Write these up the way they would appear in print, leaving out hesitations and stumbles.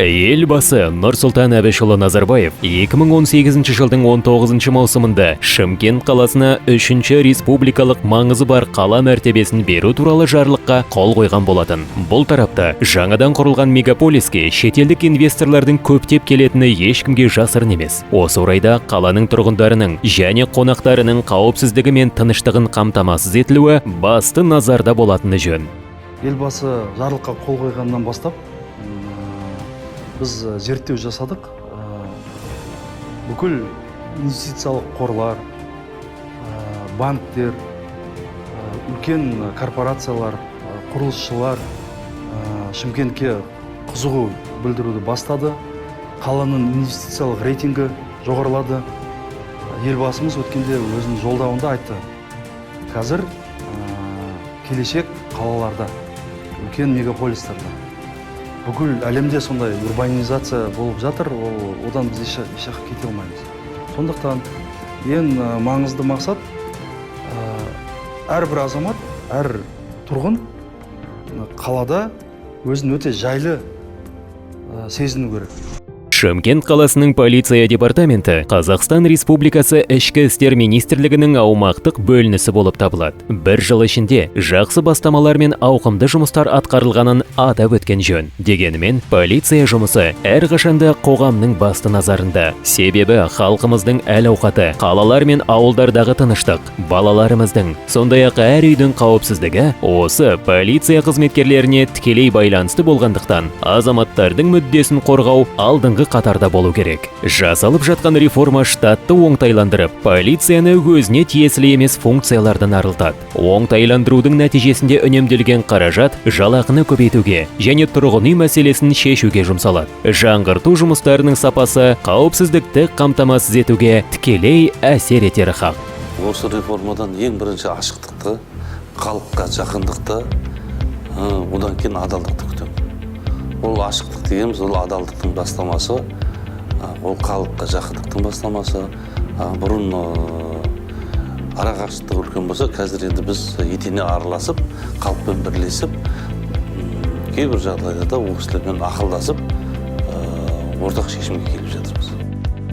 Елбасы Нұрсұлтан Әбішұлы Назарбаев 2018 жылдың 19 маусымында Шымкент қаласына үшінші республикалық маңызы бар қала мәртебесін беру туралы жарлыққа қол қойған болатын. Бұл тарапта жаңадан құрылған мегаполиске шетелдік инвесторлардың көптеп келетіні ешкімге жасырын емес. Осы орайда қаланың тұрғындарының және қонақтарының қауіпсіздігі мен тыныштығын қамтамасыз етілуі басты назарда болатыны жөн. Елбасы жарлыққа қол қойғаннан бастап біз зерттеу жасадық. Бүкіл инвестициялық қорлар, банктер, үлкен корпорациялар, құрылысшылар Шымкентке қызығу білдіруді бастады. Қаланың инвестициялық рейтингі жоғарылады. Елбасымыз өткенде өзінің жолдауында айтты: қазір келешек қалаларда, үлкен мегаполистерде. Бүкіл әлемде сондай урбанизация болып жатыр, ол одан біз еш жаққа кете алмаймыз. Сондықтан ең маңызды мақсат әрбір азамат, әр тұрғын қалада өзін өте жайлы сезіну керек. Шымкент қаласының полиция департаменті Қазақстан Республикасы Ішкі істер министрлігінің аумақтық бөлінісі болып табылады. Бір жыл ішінде жақсы бастамалар мен ауқымды жұмыстар атқарылғанын атап өткен жөн. Дегенімен, полиция жұмысы әрқашанда қоғамның басты назарында. Себебі халқымыздың әл-ауқаты, қалалар мен ауылдардағы тыныштық, балаларымыздың, сондай-ақ әр үйдің қауіпсіздігі осы полиция қызметкерлеріне тікелей байланысты болғандықтан, азаматтардың мүддесін қорғау алдыңғы қатарда болу керек. Жасалып жатқан реформа штатты оңтайландырып, полицияны өзіне тиесілі емес функциялардан арылтады. Оңтайландырудың нәтижесінде үнемделген қаражат жалақыны көбейтуге және тұрғын үй мәселесін шешуге жұмсалады. Жаңғырту жұмыстарының сапасы қауіпсіздікті қамтамасыз етуге тікелей әсер етері хақ. Осы реформадан ең бірінші ашықтықты, халыққа жақындықты, одан кейін адалдықты күтемін. Ол ашықтық дегеніміз – ол адалдықтың бастамасы, ол халыққа жақындықтың бастамасы. Бұрын арақашықтық үлкен болса, қазір енді біз етене араласып, халықпен бірлесіп, кейбір жағдайларда ол кісілермен ақылдасып, ортақ шешімге келіп жатырмыз.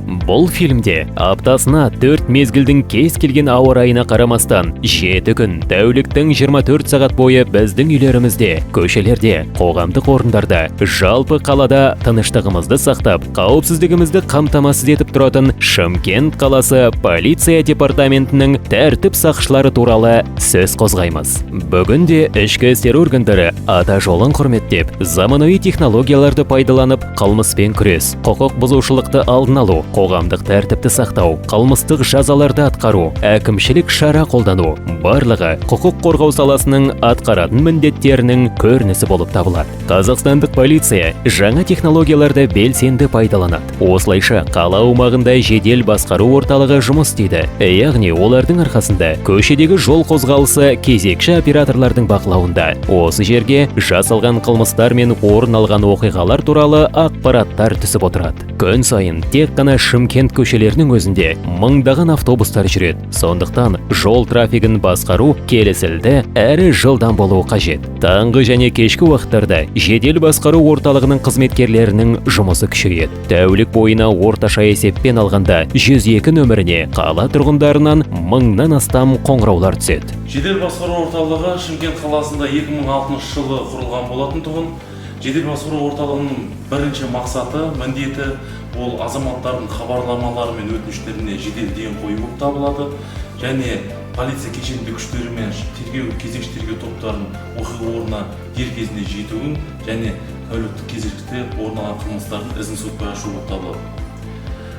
Бұл фильмде аптасына 4 мезгілдің кез келген ауа райына қарамастан 7 күн, тәуліктің 24 сағат бойы біздің үйлерімізде, көшелерде, қоғамдық орындарда, жалпы қалада тыныштығымызды сақтап, қауіпсіздігімізді қамтамасыз етіп тұратын Шымкент қаласы полиция департаментінің тәртіп сақшылары туралы сөз қозғаймыз. Бүгінде ішкі істер органдары ата жолын құрметтеп, заманауи технологияларды пайдаланып, қылмыспен күрес, құқық бұзушылықты алдын алу, қоғамдық тәртіпті сақтау, қылмыстық жазаларды атқару, әкімшілік шара қолдану барлығы құқық қорғау саласының атқаратын міндеттерінің көрінісі болып табылады. Қазақстандық полиция жаңа технологияларды белсенді пайдаланады. Осылайша, қала аумағында жедел басқару орталығы жұмыс істейді. Яғни олардың арқасында көшедегі жол қозғалысы кезекші операторлардың бақылауында. Осы жерге жасалған қылмыстар мен орын алған оқиғалар туралы ақпараттар түсіп отырады. Күн сайын тек қана Шымкент көшелерінің өзінде мыңдаған автобустар жүреді. Сондықтан жол трафигін басқару келісілді әрі жылдам болуы қажет. Таңғы және кешкі уақыттарда жедел басқару орталығының қызметкерлерінің жұмысы күшейеді. Тәулік бойына орташа есеппен алғанда 102 нөміріне қала тұрғындарынан мыңнан астам қоңыраулар түседі. Жедел басқару орталығы Шымкент қаласында 2006 жылы құрылған болатын тұғын. Жедел басқару орталығының бірінші мақсаты, міндеті – ол азаматтардың хабарламалары мен өтініштеріне жедел ден қою болып табылады және полиция кешенді күштері мен тергеу, кезекші тергеу топтарының оқиға орнына дер кезінде жетуін және тәуліктік кезекшілікте орын алған қылмыстардың ізін суытпай ашу болып табылады.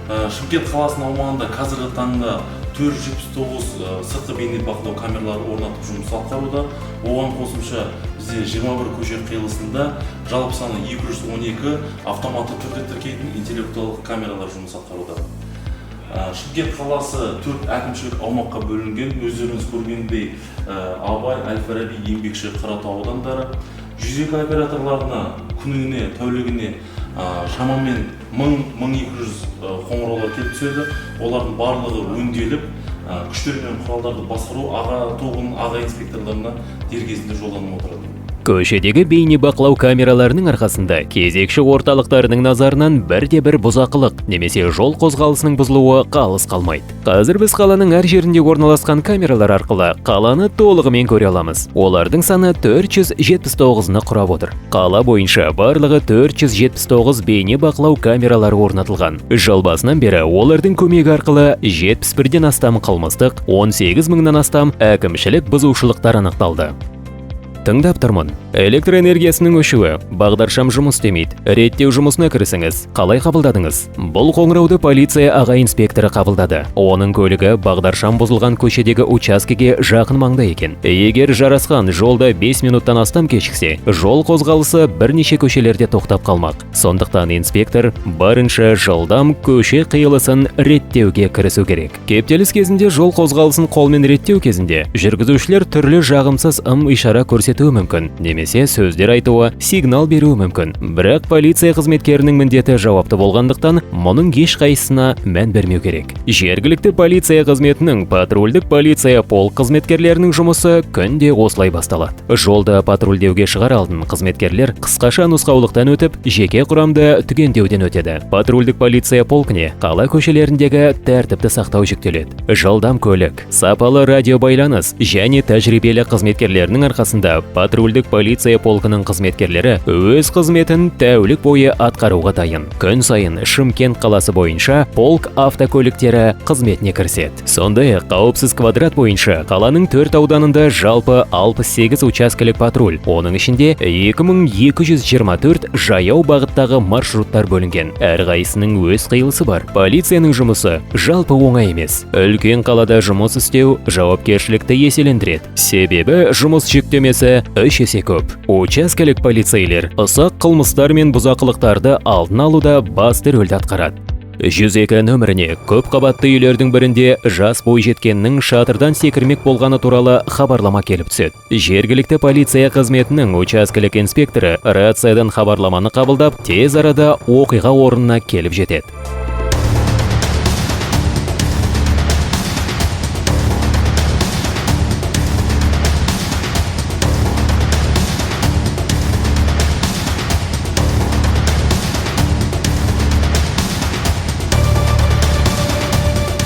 Шымкент қаласының аумағында қазіргі таңда 479 сыртқы бейнебақылау камералары орнатып, жұмыс атқаруда. Оған қосымша бізде 21 көше қиылысында жалпы саны 212 автоматты түрде тіркейтін интеллектуалдық камералар жұмыс атқаруда. Шымкент қаласы төрт әкімшілік аумаққа бөлінген. Өздеріңіз көргендей, Абай, әл Фараби, Еңбекші, Қаратау аудандары. 102 операторларына күніне, тәулігіне шамамен 1000-1200 қоңыраулар келіп түседі. Олардың барлығы өңделіп, күштер мен құралдарды басқару аға тобының аға инспекторларына дер кезінде жолданып отырады. Көшедегі бейнебақылау камераларының арқасында кезекші орталықтарының назарынан бірде-бір бұзақылық немесе жол қозғалысының бұзылуы қалыс қалмайды. Қазір біз қаланың әр жерінде орналасқан камералар арқылы қаланы толығымен көре аламыз. Олардың саны 479-ны құрап отыр. Қала бойынша барлығы 479 бейнебақылау камералары орнатылған. Жыл басынан бері олардың көмегі арқылы 71-ден астам қылмыстық, 18 мыңнан астам әкімшілік бұзушылықтар анықталды. Тыңдап тұрмын. Электр энергиясының өшуі, бағдаршам жұмыс істемейді. Реттеу жұмысына кірісіңіз. Қалай қабылдадыңыз? Бұл қоңырауды полиция аға инспекторы қабылдады. Оның көлігі бағдаршам бұзылған көшедегі учаскеге жақын маңда екен. Егер жарасқан жолда 5 минуттан астам кешіксе, жол қозғалысы бірнеше көшелерде тоқтап қалмақ. Сондықтан инспектор барынша жылдам көше қиылысын реттеуге кірісу керек. Кептеліс кезінде жол қозғалысын қолмен реттеу кезінде жүргізушілер түрлі жағымсыз ым-ишара көрсетуі мүмкін, немесе сөздер айтуы, сигнал беруі мүмкін. Бірақ полиция қызметкерінің міндеті жауапты болғандықтан, мұның ешқайсысына мән бермеу керек. Жергілікті полиция қызметінің патрульдік полиция полк қызметкерлерінің жұмысы күнде осылай басталады. Жолда патрульдеуге шығар алдын қызметкерлер қысқаша нұсқаулықтан өтіп, жеке құрамды түгендеуден өтеді. Патрульдік полиция полкіне қала көшелеріндегі тәртіпті сақтау жүктеледі. Жылдам көлік, сапалы радиобайланыс және тәжірибелі қызметкерлерінің арқасында патрульдік полиция полкінің қызметкерлері өз қызметін тәулік бойы атқаруға дайын. Күн сайын Шымкент қаласы бойынша полк автокөліктері қызметіне кіріседі. Сондай-ақ қауіпсіз квадрат бойынша қаланың 4 ауданында жалпы 68 учаскелік патруль, оның ішінде 2224 жаяу бағыттағы маршруттар бөлінген. Әрқайсының өз қиылысы бар. Полицияның жұмысы жалпы оңай емес. Үлкен қалада жұмыс істеу жауапкершілікті еселендіреді. Себебі жұмыс жүктемесі 3 есе көп. Учаскелік полицейлер ұсақ қылмыстар мен бұзақылықтарды алдын алуда басты рөлді атқарады. 102 нөміріне көп қабатты үйлердің бірінде жас бойжеткеннің шатырдан секірмек болғаны туралы хабарлама келіп түседі. Жергілікті полиция қызметінің учаскелік инспекторы рациядан хабарламаны қабылдап, тез арада оқиға орнына келіп жетеді.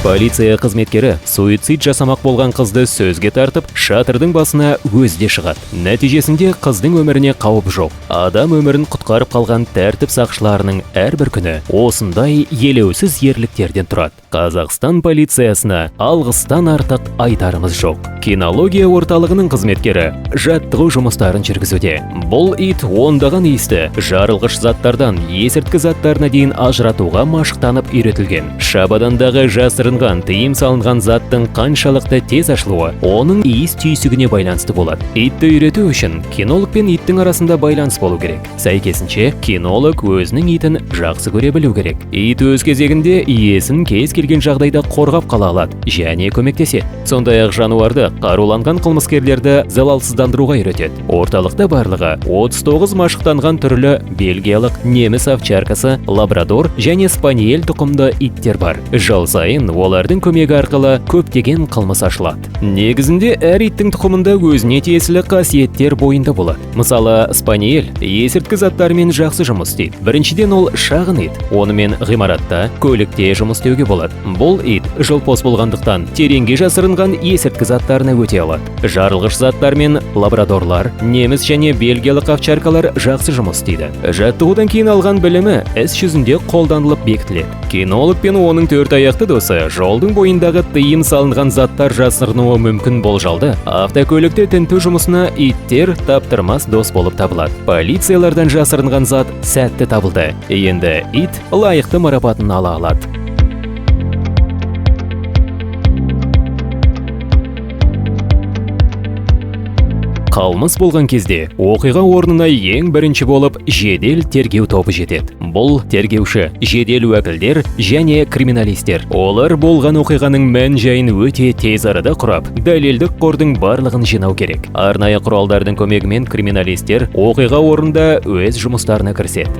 Полиция қызметкері суицид жасамақ болған қызды сөзге тартып, шатырдың басына өзі де шығады. Нәтижесінде қыздың өміріне қауіп жоқ. Адам өмірін құтқарып қалған тәртіп сақшыларының әрбір күні осындай елеусіз ерліктерден тұрады. Қазақстан полициясына алғыстан артық айтарымыз жоқ. Кинология орталығының қызметкері жаттығу жұмыстарын жүргізуде. Бұл ит ондаған иісті жарылғыш заттардан есірткі заттарына дейін ажыратуға машықтанып үйретілген. Шабадандағы жасырынған тыйым салынған заттың қаншалықты тез ашылуы оның иіс түйсігіне байланысты болады. Итті үйрету үшін кинолог пен иттің арасында байланыс болу керек. Сәйкесінше, кинолог өзінің итін жақсы көре білу керек. Ит өз кезегінде иесін кез келген жағдайда қорғап қала алады және көмектеседі. Сондай-ақ жануарды қаруланған қылмыскерлерді залалсыздандыруға үйретеді. Орталықта барлығы 39 машықтанған түрлі бельгиялық, неміс овчаркасы, лабрадор және спаниель тұқымды иттер бар. Жыл сайын олардың көмегі арқылы көптеген қылмыс ашылады. Негізінде әр иттің тұқымында өзіне тиесілі қасиеттер бойында болады. Мысалы, спаниель есірткі заттарымен жақсы жұмыс істейді. Біріншіден, ол шағын ит. Онымен ғимаратта, көлікте жұмыс істеуге болады. Бұл ит жылпос болғандықтан тереңге жасырынған есірткі заттарына өте алады. Жарылғыш заттармен лабрадорлар, неміс және бельгиялық овчаркалар жақсы жұмыс істейді. Жаттығудан кейін алған білімі іс жүзінде қолданылып бекітіледі. Кинолог пен оның төрт аяқты досы жолдың бойындағы тыйым салынған заттар жасырынуы мүмкін болжалды. Автокөлікті тінту жұмысына иттер таптырмас дос болып табылады. Полициялардан жасырынған зат сәтті табылды. Енді ит лайықты марапатын ала алады. Қылмыс болған кезде оқиға орнына ең бірінші болып жедел тергеу тобы жетеді. Бұл тергеуші, жедел уәкілдер және криминалистер. Олар болған оқиғаның мән-жайын өте тез арада құрап, дәлелдік қордың барлығын жинау керек. Арнайы құралдардың көмегімен криминалистер оқиға орнында өз жұмыстарына кіріседі.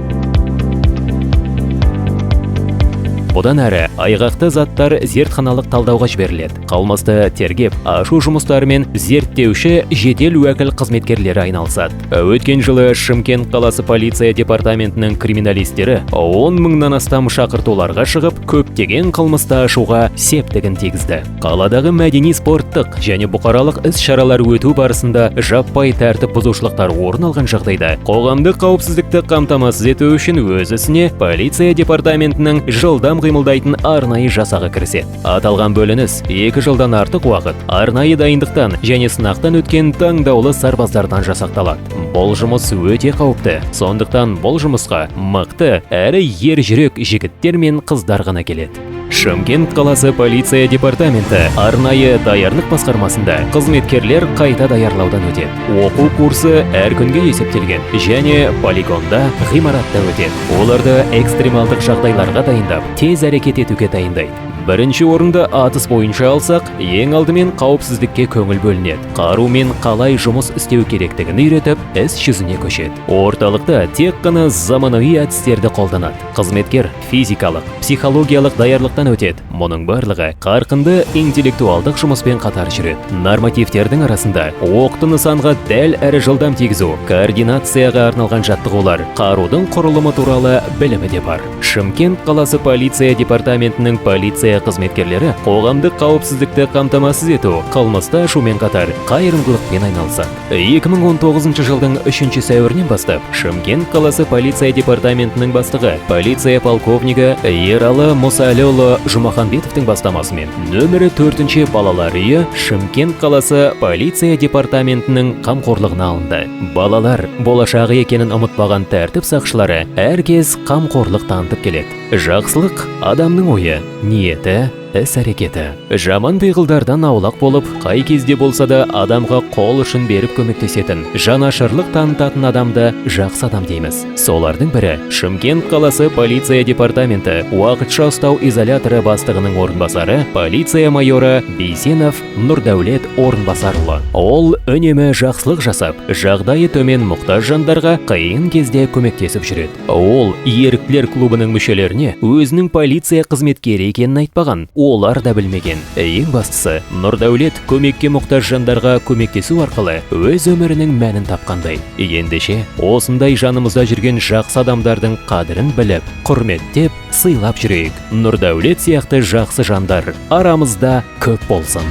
Бұдан әрі айғақты заттар зертханалық талдауға жіберіледі. Қылмысты тергеп, ашу жұмыстарымен зерттеуші жедел уәкіл қызметкерлері айналысады. Өткен жылы Шымкент қаласы полиция департаментінің криминалистері 10 мыңнан астам шақыртуларға шығып, көптеген қылмысты ашуға септігін тигізді. Қаладағы мәдени, спорттық және бұқаралық іс-шаралар өту барысында жаппай тәртіп бұзушылықтар орын алған жағдайда қоғамдық қауіпсіздікті қамтамасыз ету үшін өз ісіне полиция департаментінің жылдам қимылдайтын арнайы жасағы кіріседі. Аталған бөлініс 2 жылдан артық уақыт арнайы дайындықтан және сынақтан өткен таңдаулы сарбаздардан жасақталады. Бұл жұмыс өте қауіпті, сондықтан бұл жұмысқа мықты әрі ержүрек жігіттер мен қыздар ғана келеді. Шымкент қаласы полиция департаменті арнайы даярлық басқармасында қызметкерлер қайта даярлаудан өтеді. Оқу курсы әр күнге есептелген және полигонда, ғимаратта өтеді. Оларды экстремалдық жағдайларға дайындап, тез әрекет етуге дайындайды. Бірінші орынды атыс бойынша алсақ, ең алдымен қауіпсіздікке көңіл бөлінеді. Қарумен қалай жұмыс істеу керектігін үйретіп, іс жүзіне көшеді. Орталықта тек қана заманауи әдістерді қолданады. Қызметкер физикалық, психологиялық даярлықтан өтеді. Мұның барлығы қарқынды интеллектуалдық жұмыспен қатар жүреді. Нормативтердің арасында оқты нысанға дәл әрі жылдам тигізу, координацияға арналған жаттығулар, қарудың құрылымы туралы білімі де бар. Шымкент қаласы полиция департаментінің полиция қызметкерлері қоғамдық қауіпсіздікті қамтамасыз ету, қылмысты ашумен қатар қайырымдылықпен айналысады. 2019 жылдың 3 сәуірінен бастап Шымкент қаласы полиция департаментінің бастығы, полиция полковнигі Ералы Мұсәліұлы Жұмаханбетовтің бастамасымен нөмірі 4 балалар үйі Шымкент қаласы полиция департаментінің қамқорлығына алынды. Балалар болашағы екенін ұмытпаған тәртіп сақшылары әркез қамқорлық танытып келеді. Жақсылық адамның ойы, ниеті, іс-әрекеті. Жаман пиғылдардан аулақ болып, қай кезде болса да адамға қол ұшын беріп көмектесетін, жанашырлық танытатын адамды жақсы адам дейміз. Солардың бірі Шымкент қаласы полиция департаменті уақытша ұстау изоляторы бастығының орынбасары, полиция майоры Бейсенов Нұрдәулет Орынбасарұлы. Ол үнемі жақсылық жасап, жағдайы төмен мұқтаж жандарға қиын кезде көмектесіп жүреді. Ол еріктілер клубының мүшелеріне өзінің полиция қызметкері екенін айтпаған, олар да білмеген. Ең бастысы, Нұрдәулет көмекке мұқтаж жандарға көмектесу арқылы өз өмірінің мәнін тапқандай. Ендеше, осындай жанымызда жүрген жақсы адамдардың қадірін біліп, құрметтеп, сыйлап жүрейік. Нұрдәулет сияқты жақсы жандар арамызда көп болсын.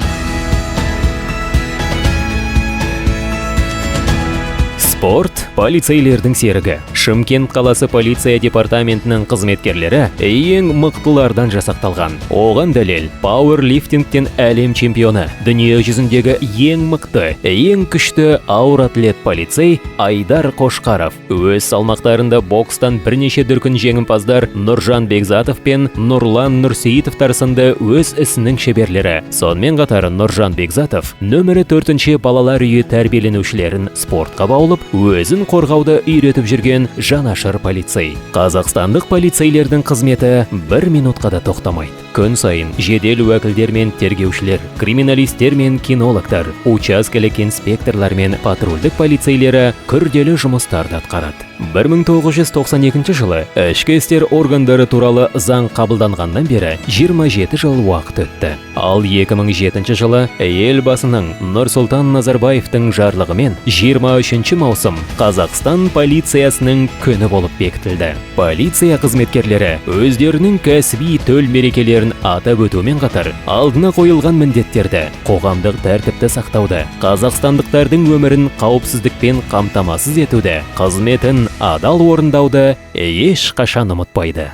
Спорт полицейлердің серігі. Шымкент қаласы полиция департаментінің қызметкерлері ең мықтылардан жасақталған. Оған дәлел пауэрлифтингтен әлем чемпионы, дүние жүзіндегі ең мықты, ең күшті ауыр атлет полицей Айдар Қошқаров. Өз салмақтарында бокстан бірнеше дүркін жеңімпаздар Нұржан Бекзатов пен Нұрлан Нұрсейітовтар сынды өз ісінің шеберлері. Сонымен қатар Нұржан Бекзатов нөмірі 4 балалар үйі тәрбиеленушілерін спортқа баулып, өзін қорғауды үйретіп жүрген жанашыр полицей. Қазақстандық полицейлердің қызметі бір минутқа да тоқтамайды. Күн сайын жедел уәкілдер мен тергеушілер, криминалистер мен кинологтар, учаскелік инспекторлар мен патрульдік полицейлері күрделі жұмыстарды атқарады. 1992 жылы ішкі істер органдары туралы заң қабылданғаннан бері 27 жыл уақыт өтті. Ал 2007 жылы елбасының Нұрсұлтан Назарбаевтың жарлығымен 23 маусым Қазақстан полициясының күні болып бекітілді. Полиция қызметкерлері өздерінің кәсіби төл мерекелерін атап өтумен қатар алдына қойылған міндеттерді, қоғамдық тәртіпті сақтауды, қазақстандықтардың өмірін қауіпсіздікпен қамтамасыз етуді, қызметін адал орындауды ешқашан ұмытпайды.